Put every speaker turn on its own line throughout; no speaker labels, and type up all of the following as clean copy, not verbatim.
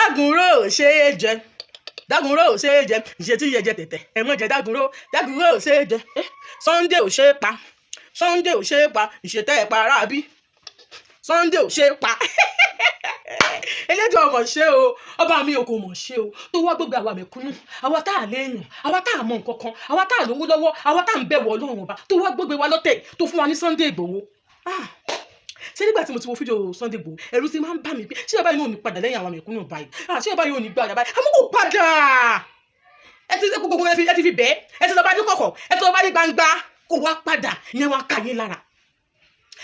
Dágunró ò ṣe é jẹ, dágunró ò ṣe é jẹ, ìṣe tí yẹ jẹ tẹ̀tẹ̀ ẹ mọ̀ jẹ dágunró. Dágunró ò ṣe é jẹ. Sunday ò ṣe é pa, Sunday ò ṣe é pa, ìṣe tẹ́ ẹ pa aráabí. Sunday ò ṣe é pa. Elédùn ọmọ ṣe o, ọba mi ò kò mọ̀ ṣe o, tó wá gbogbo àwa mẹ̀kúnnù, àwa tá a léèyàn, àwa tá a mọ nǹkan kan, àwa tá a lówó lọ́wọ́, àwa tá a ń bẹ̀wọ̀ Ọlọ́run Ọba, tó wá gbogbo wa lọ́tẹ̀, tó fún wa ní Sunday Igboho. Ah, ṣé nígbà tí mo ti wo fídíò Sunday Igboho, ẹ̀rù ti máa ń bà mí pé ṣé bàbá yìí ò ní padà lẹ́yìn àwọn mẹ̀kúnnù báyìí? Ah, ṣé bàbá yìí ò ní gbàdá báyìí? Àmọ́ kò padà. Ẹ ti gbogbo ẹ ti fi bẹ́ẹ̀, ẹ ti lọ bá ní kọ̀kọ̀, ẹ ti lọ bá ní gbangba, kò wá padà. Ìyẹn wá kà yín lára,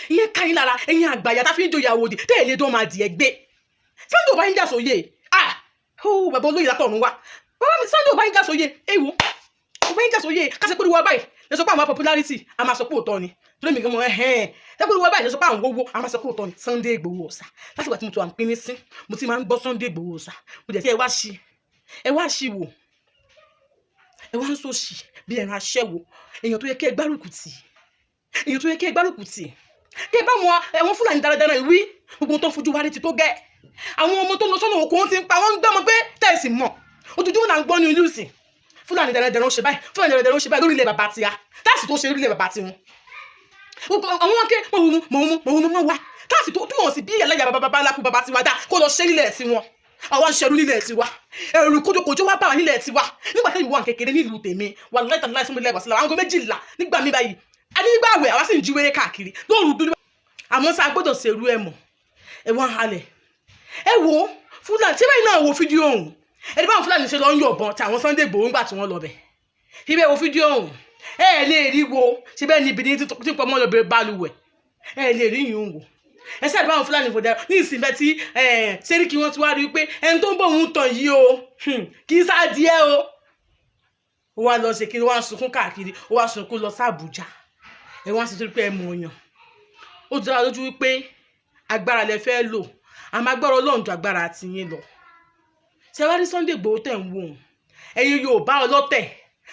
ìyẹn ká yín lára. Ẹ̀yin àgbàyà tá fi ń joyè àwòdì tẹ́ ẹ̀ lé dán máa dì ẹ́ gbé. Sunday ò bá yín jà sóye. Ah, ó bàbá olóyè látọ̀run wá, bàbá mi, Sunday ò bá yín jà sóye. Ewo ò bá yín jà sóye. Kásẹ̀ pé wọ́n báyìí lè sọ pé àwọn popularity, a máa sọ pé òótọ́ ni, torí mi gan mọ ẹhẹ́n ṣé pé wọ́n báyìí lè sọ pé àwọn owó, a máa sọ pé òótọ́ ni. Sunday Igboho ọ̀sà, láti ìgbà tí mo ti wà ń pín ní sí, mo ti máa ń gbọ́ Sunday Igboho ọ̀sà. Mo jẹ́ sí ẹ wá sí, ẹ wá sí wò, ẹ wá ń sòṣì bí ẹran aṣẹ́wó. Èèyàn tó yẹ kí ẹ gbárùkù tì, èèyàn tó yẹ kí ẹ gbárùkù tì, kí ẹ bá wọn ẹ̀wọ̀n Fúlàní dáradára ìwí gbogbo tó ń fojú wárí ti tó gẹ́. Àwọn ọmọ tó ń lọ sọ́nà oko, wọn ti ń pa wọ́n, ń gbé ọmọ gbé tẹ̀sí mọ̀. Ojoojúmọ́ là ń gbọ́ ní ìlú ìsìn, Fúlàní dáradára ó ṣe báyìí, Fúlàní dáradára ó ṣe báyìí lórí ilẹ̀ bàbá tiwa. Táàsì tó ṣe lórí ilẹ̀ bàbá tiwọn, àwọn wọn ké mọ̀ wọ́n mọ̀ wọ́n mọ̀ wọ́n mọ̀ wá táàsì tó tí wọ́n sì bí ẹlẹ́yà bàbá bàbá ńlá kú bàbá tiwa dá kó lọ ṣe nílẹ̀ tiwọn. Àwa ń ṣẹrú nílẹ̀ tiwa, ẹ̀rù kójókòjó wá bá wa nílẹ̀ tiwa. Nígbà tí ìwọ̀n kékeré nílùú tèmi wà láìta láì sọmọlẹ̀ wàsílà, aago 12 nígbà mi báyìí a ní nígbà àwẹ̀, àwa sì ń jí wéré káàkiri lóru dúdú. Àmọ́ sá gbọ́dọ̀ ṣerú ẹ̀ mọ̀, ẹ̀ wọ́n halẹ̀. Ẹ wo Fúlàní tí báyìí náà, wo fídíò ọ̀hún, ẹni báwọn Fúlàní ṣe lọ ń yọ̀bọ̀n tí àwọn Sunday Igboho ńgbà tí wọ́n lọ bẹ̀ ibẹ̀. Wo fídíò ọ̀hún, ẹ ẹ lè rí wo ṣe bẹ́ẹ̀ níbi ní tí pọ̀ mọ́ lọ bẹ̀rẹ̀ balùwẹ̀, ẹ lè rí yìí ń wò. Ẹ sáré báwọn Fúlàní fòdà ní ìsìn bẹ́ẹ̀ tí Sẹ́ríkì wọn ti wá rí i pé ẹni tó ń bọ̀ ń tàn yìí o, kì í sá díẹ̀ o. Ó wá lọ ṣe kí ó wá sunkún káàkiri, ó wá sunkún lọ sí Àbújá. Ẹ wá sí torí pé ẹ mọ̀ ọ̀yàn, ó dára lójú wípé agbára lẹ fẹ́ lò, àmọ́ agbára Ọlọ́run ju agbára àtìyín lọ. Ṣé wá rí Sunday Igboho tẹ̀ ń wò ó, ẹ̀yin Yorùbá ọlọ́tẹ̀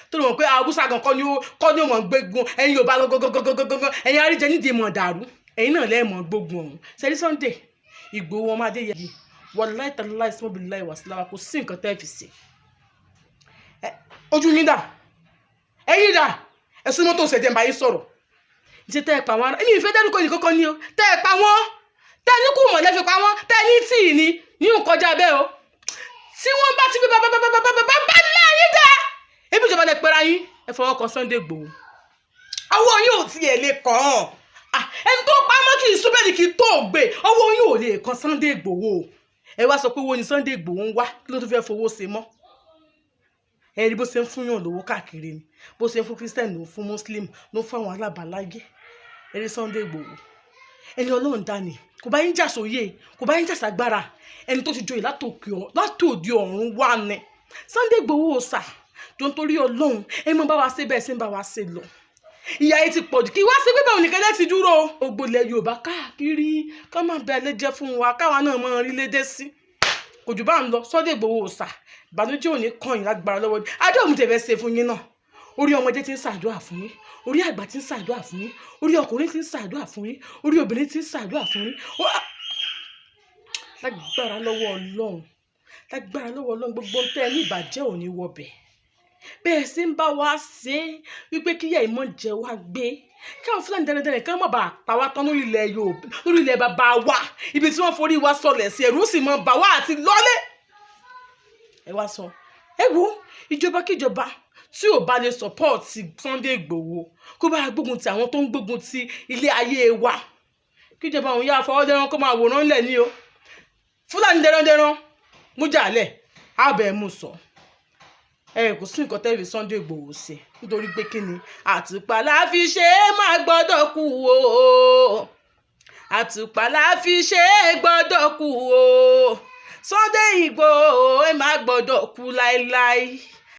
tó lè mọ̀ pé Haúsá gan kọ́ ni ó kọ́ ni ó mọ̀ gbégun ẹ̀yin Yorùbá gangan, ẹ̀yin àríjẹ nídìí mọ̀ dàrú, ẹ̀yin náà lẹ́ẹ̀mọ̀ gbógun ọ̀hún. Ṣé rí Sunday Igboho ọmọ adéyẹ yìí, wàláì tàláì sọ́bìláì wàsíláwà, kò sí nǹkan tẹ́ fi ṣe. Ojú yín dà, ẹ̀yin dà, ẹ̀sùn mọ́tò ṣẹ̀jẹ̀ ń bá yín sọ̀rọ̀. Ṣe tẹ́ ẹ pa wọn? Èmi ìfẹ́ dárúkọ ẹnì kankan ni o. Tẹ́ ẹ pa wọ́n, tẹ́ ẹ ní kú mọ̀lẹ́ fi pa wọ́n, tẹ́ ẹ ní tíì ní ní kọjá bẹ́ẹ̀ o. Tí wọ́n bá ti fi bàbá bàbá bàbá bàbá bá láyé dá ebi ìjọba lẹ pẹ́ra yín, ẹ fọwọ́ kan Sunday Igboho, ọwọ́ yín ò tiẹ̀ lè kàn án. Ẹni tó pa mọ́ kì í súnbẹ́ẹ̀lì kì í tó gbé, ọwọ́ yín ò lè kan Sunday Igboho. Ẹ wá sọ pé owó ni Sunday Igboho ń wá, kí ló tún fẹ́ fowó ṣe mọ́? Ẹ rí bó ṣe ń fún yàn lówó káàkiri ni, bó ṣe ń fún Christian, ló ń fún Muslim, ló ń fún àwọn alábàáláyé. Ẹ rí Sunday Igboho, ẹni Ọlọ́run dání, kò bá yín jà sóyè, kò bá yín jà sàgbára, ẹni tó ti joyè látòdì ọ̀run wá ni Sunday Igboho. Sà jọ ń torí Ọlọ́run, ẹ mọ bá wa ṣe bẹ́ẹ̀ ṣe ń bá wa ṣe lọ. Ìyà yìí ti pọ̀jù, kí wá sí pé báwọn nìkan lẹ́ti dúró. Gbogbo ilẹ̀ Yorùbá káàkiri, ká má bẹ alẹ́ jẹ́ fún wa, káwa náà mọ rí lédè sí, kò jù bá ń lọ. Sunday Igboho sà, ìbànújẹ́ ò ní kàn yín lágbára lọ́wọ́. Adé òun tẹ̀fẹ́ ṣe fún yín náà, orí ọmọdé ti ń ṣàdúrà fún yín, orí àgbà ti ń ṣàdúrà fún yín, orí ọkùnrin ti ń ṣàdúrà fún yín, orí obìnrin ti ń ṣàdúrà fún yín. Lágbára lọ́wọ́ Ọlọ́run, lágbára lọ́wọ́ Ọlọ́run, gbogbo ń tẹ́ ẹ ní ìbàjẹ́ ò ní wọbẹ̀. Bẹ́ẹ̀ sì ń bá wa ṣe é wípé kíyà ìmọ̀ jẹ wá gbé, kí àwọn Fúlàní dandandan kan má bàa pa wá tán lórí ilẹ̀ Yorùbá, lórí ilẹ̀ bàbá wa, ibi tí wọ́n forí wa sọlẹ̀ sí, ẹ̀rù sì mọ bà wá àti lọ́lé. Ẹ wá sọ, ẹ wo ìjọba kíjọba tí ò bá lè support Sunday Igboho, kó bá gbógun ti àwọn tó ń gbógun ti ilé ayé wa, kíjọba òun yá fọwọ́ dẹ́ran, kó máa wòran lẹ̀ ní o. Fúlàní dẹrandẹran mújàlẹ̀ abẹ́ mú sọ ẹ, kò sí nǹkan tẹ́lẹ̀ Sunday Igboho ṣe, nítorí pé kí ni àtùpà la fi ṣe é máa gbọ́dọ̀ kú o, àtùpà la fi ṣe é gbọ́dọ̀ kú o. Sunday Igboho, ẹ má gbọ́dọ̀ kú láéláé.